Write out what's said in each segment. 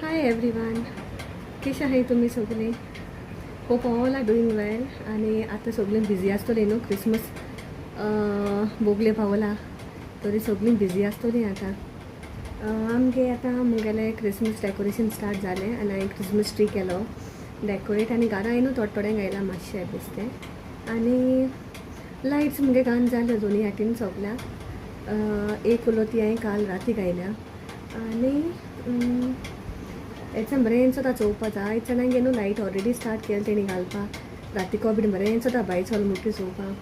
Hi everyone, कशें आहाय तुमी सगळीं? Hope all are doing well. आनी आतां सगळीं बिजी आसतलीं न्हू, क्रिसमस बोगले पावला तरी सगळीं बिजी आसतलीं आतां. आमगे आतां मुगेलें क्रिसमस डेकोरेशन स्टार्ट जालें आनी हांवें क्रिसमस ट्री केलो डेकोरेट आनी घरा न्हू थोडे थोडें घायलां मातशें बेश्टें. आनी लायट्स मुगे घान जाल्यो दोनी हातीन सगल्याक. एक उलो ती हांवें काल राती घायल्या. आनी हेच्यान बरें दिसता चोवपा. जायत जाणांगे न्हू लायट ऑलरेडी स्टार्ट केले तेणी घालपाक. रातीको बीन बरें दिसता भायर चल मुटी चोवपाक.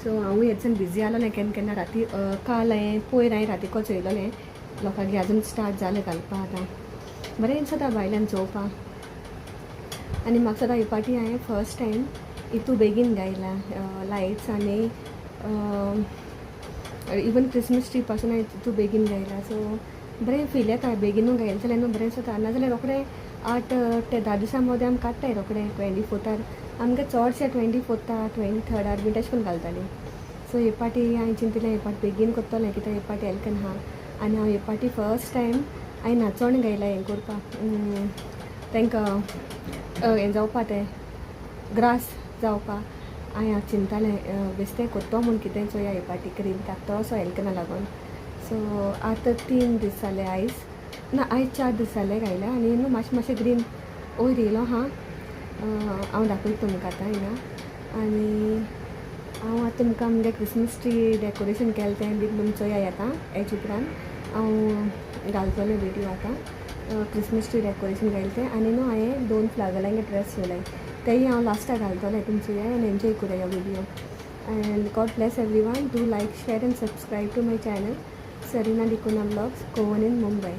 सो हांवूय हेच्यान बिजी आसलें केन्ना केन्ना राती. काल हांवें पयर हांवें रातीको चोयलोलें लोकांगे अजून स्टार्ट जालें घालपाक. आतां बरें दिसता भायल्यान चोवपाक. आनी म्हाका सदां ही पाटी हांवें फर्स्ट टायम इतू बेगीन घायला लायट्स आनी इवन क्रिसमस ट्री पासून हांवें इतू बेगीन घायला. सो बरें फील येता बेगीनू घायले जाल्यार न्हू बरें दिसता. नाजाल्यार रोखडें 8 ते 10 दिसां मदें आमी काडटाय रोखडें 24थार. आमगे चडशे 24थार 23rdार बीन तशें करून घालतालीं. सो हे पाटी हांवें चिंतलें हे पाटी बेगीन करतलें कित्याक हे पाटी एलकन आहा. आनी हांव हे पाटी फर्स्ट टायम हांवें नाचोण घायला हें करपाक, तांकां हें जावपा तें ग्रास जावपा. हांवें चिंतालें बेश्टें करतो म्हूण कितें चोया हे पाटी क्रीम टाकतो असो एलकना लागून. सो आतां 3 दीस जाले आयज ना, आयज 4 दीस जाले घायल्या. आनी न्हू मातशें मातशें ग्रीन वयर येयलो आहा. हांव दाखयता तुमकां आतां हिंगा. आनी हांव आतां तुमकां मुगे क्रिसमस ट्री डेकोरेशन केलें तें बी तुमी चोया आतां. हेच उपरांत हांव घालतलें विडियो आतां क्रिसमस ट्री डेकोरेशन घायलें तें. आनी न्हू हांवें 2 फ्लावरांगे ड्रेस शिवलाय तेय हांव लास्टाक घालतलें. तुमी चोया आनी एन्जॉय करूया video. And God bless everyone. Do like, share and subscribe to my channel Sarina D'Cunha vlogs, Goan in Mumbai.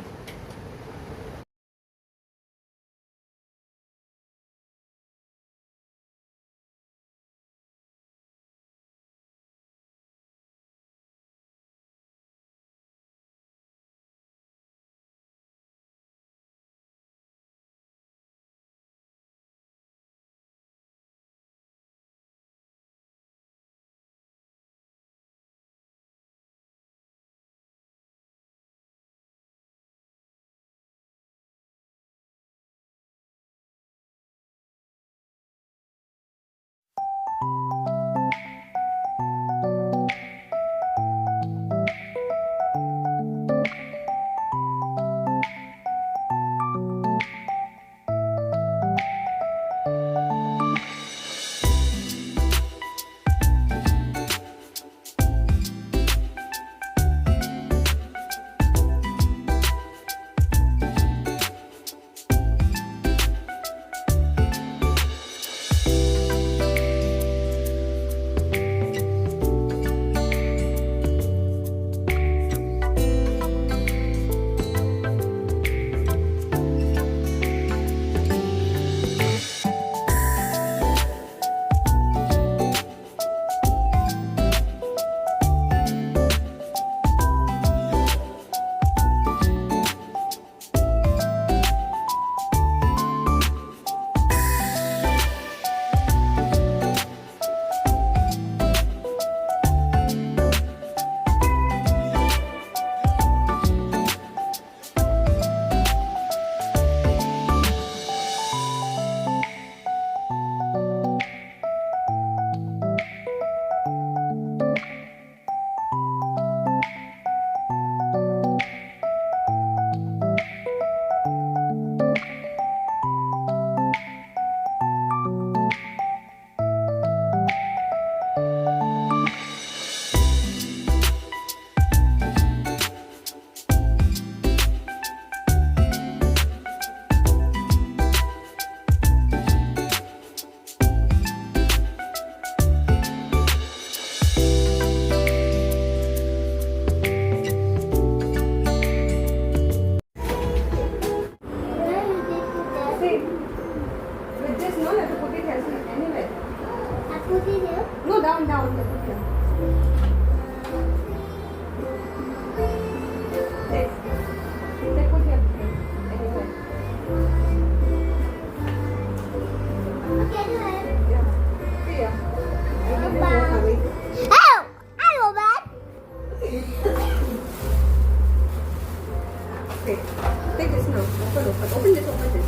Open, open, open this, open this.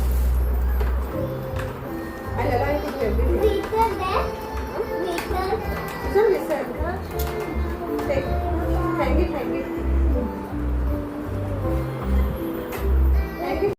I'll allow you to do everything. Glitter there. Glitter. It's not listen. Take. Hang it, hang it. Hang it.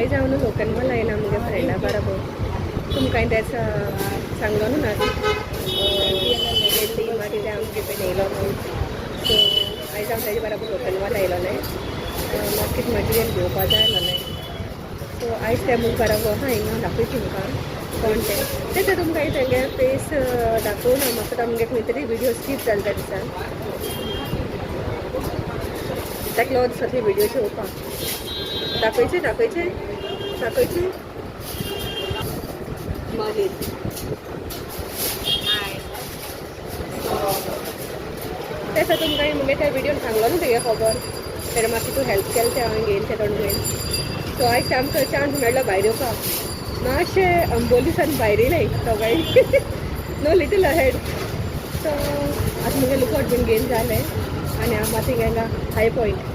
आयज हांव न्हू लोकनवाला आयला म्हगे फ्रेंडा बरोबर. तुमकां तेच सांगलो न्हू ना गेल्ली, मागीर तें आमगे पेन येयलो न्हू. सो आयज हांव तेजे बरोबर लोकनवाला येयलोलें. म्हाका कितें मटिरियल घेवपा जाय आसलोलें. सो आयज तें म्हूण बरोबर आहा हिंगा. दाखय तुमकां कोण तें. तें तर तुमकां तेंगे फेस दाखोवना. म्हाका आमगे खंय तरी विडियो स्कीप जाले त्या दिसा. ताका लागून सगळे विडियो चोवपाक दाखयचे, दाखयचे, दाखयचे. मागीर हाय. तें तुमकां मुगे त्या विडियोन सांगलो न्हू तेगे खबर. तेणें म्हाका तितू हेल्प केलें तें हांवें घेयलें तें तोंड. सो आयज आमकां चान्स मेळ्ळो भायर येवपाक. मातशें अंबोलीसान भायर येयलें दोगांय, नो लिटल अहेड. सो आतां मुगे लुकआवट बीन घेवन जालें आनी हांव मात थिंगा high point.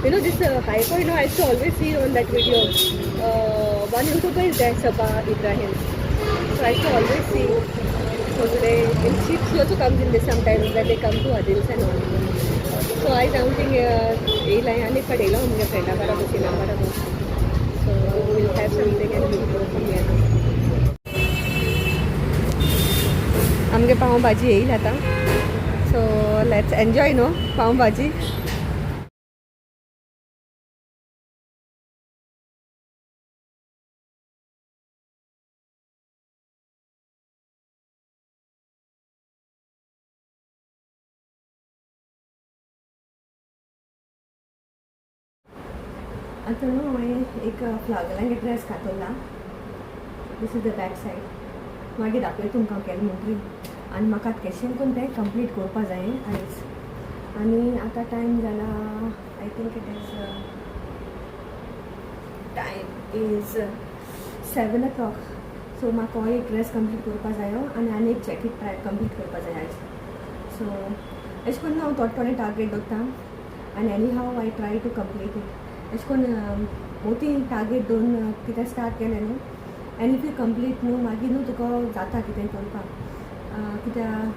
You know this high point, no, I used to always see on that video. One YouTuber is there, Sabah Ibrahim. So I used to always see. So today, and she also comes in this sometimes when they come to Adils and all. So I don't think येयला आनी फट येयलो आमगे फ्रेंडा बरोबर, सिना बरोबर. So we'll have something and we'll go from here. आमगे पाव भाजी येईल आतां. So let's enjoy, no, pav bhaji. आतां न्हू हांवें एक फ्लागलांगे ड्रेस घातला. This is the back side. मागीर दाखय तुमकां केलें म्हणटरी. आनी म्हाका आतां केशें करून तें कंप्लीट करपा जाय आयज. आनी आतां टायम जाला, I think it is time is 7 o'clock. So म्हाका हो एक ड्रेस कंप्लीट करपा जायो आनी आनी एक जॅकेट ट्राय कंप्लीट करपा जाय आयज. सो अशें करून हांव थोडे थोडे टार्गेट दवरता आनी anyhow I try to complete it. अशें करून मोती टार्गेट दवरून कितें स्टार्ट केलें न्हू आनी if you complete न्हू, मागीर न्हू तुका जाता कितें करपाक. कित्याक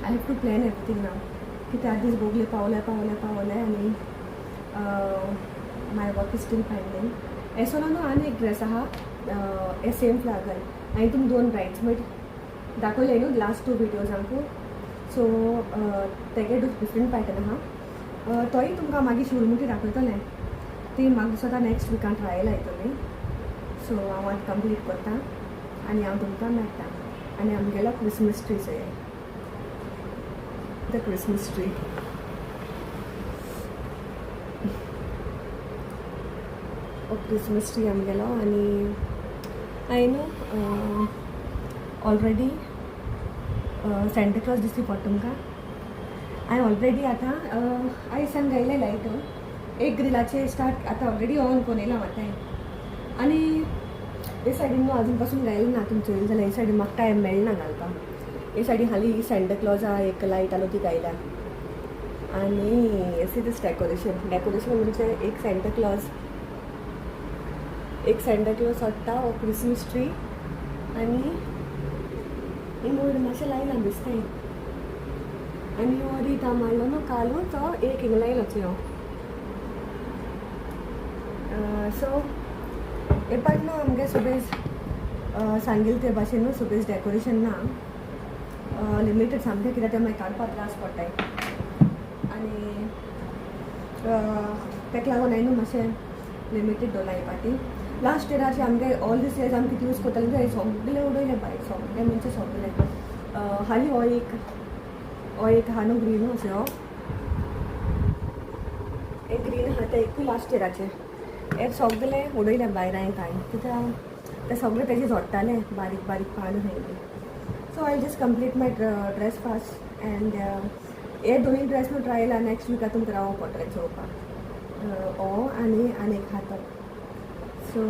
I have to plan everything now. कित्याक दीस बोगले पावले पावले पावले आनी my work is still pending. एसोलो न्हू आनी एक ड्रेस आहा हे सेम फ्लागर. हांवें तुमकां दोन ब्रायड्समेड दाखयले न्हू लास्ट टू विडियोजांकू. सो तेगे डिफरंट पॅटर्न आहा. तोय तुमकां मागीर शिवून मुठी दाखयतलें. ती म्हाका दिसता नेक्स्ट विकान ट्रायल लायतली. सो हांव आतां कंप्लीट करता आनी हांव तुमकां मेळटा. आनी आमगेलो क्रिसमस ट्री चोय, the Christmas tree. हो क्रिसमस ट्री आमगेलो. आनी हांवें न्हू ऑलरेडी सँटा क्लॉज दिसली पडटा तुमकां. हांवें ऑलरेडी आतां आयज घायले लायट एक ग्रिलाचे स्टार्ट आतां ऑलरेडी ऑन करून येयला आतां. आनी हे सायडीन न्हू अजून पासून घायलें ना. तुमचो येयलें जाल्यार हे सायडीन म्हाका टायम मेळना घालपाक. हे सायडीन हालीं सँटा क्लॉजा एक लायट आलो ती घायल्या. आनी सी दीस डेकोरेशन. डेकोरेशन म्हणजे एक सँटा क्लॉज, एक सँटा क्लॉज सोडटा हो क्रिसमस ट्री. आनी ही मोड मातशें लायला दिसताय. आनी हो रिता मारलो न्हू कालू, तो एक हिंगा लायलो चोय. सो हे पाट न्हू आमगे सुबेज सांगील ते भाशेन न्हू सुबेज डेकोरेशन ना, लिमिटेड सामकें. कित्याक तें मागीर काडपाक त्रास पडटाय. आनी ताका लागून हांवें न्हू मातशें लिमिटेड दवरलां हे पाटी. लास्ट इयराचे आमगे ऑल दीस इयर्स आमी कितें यूज करताले तें सगळें उडयलें बाय. सगळें म्हणजे सगळें. हालीं हो एक आहा न्हू ग्रीन असो, हो एक ग्रीन आहा, ते एकूय लास्ट इयराचें. हे सगळे उडयले भायर हांवें काडून, कित्याक ते सगळे तेजे झडटाले बारीक बारीक पानां आयली. So I just complete my dress fast and हे दोनूय ड्रेस न्हू ट्रायल नेक्स्ट विका तुमकां रावो पडटलें चोवपाक, हो आनी आनी एक हातो. So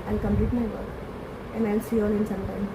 I complete my work and I see all in some time.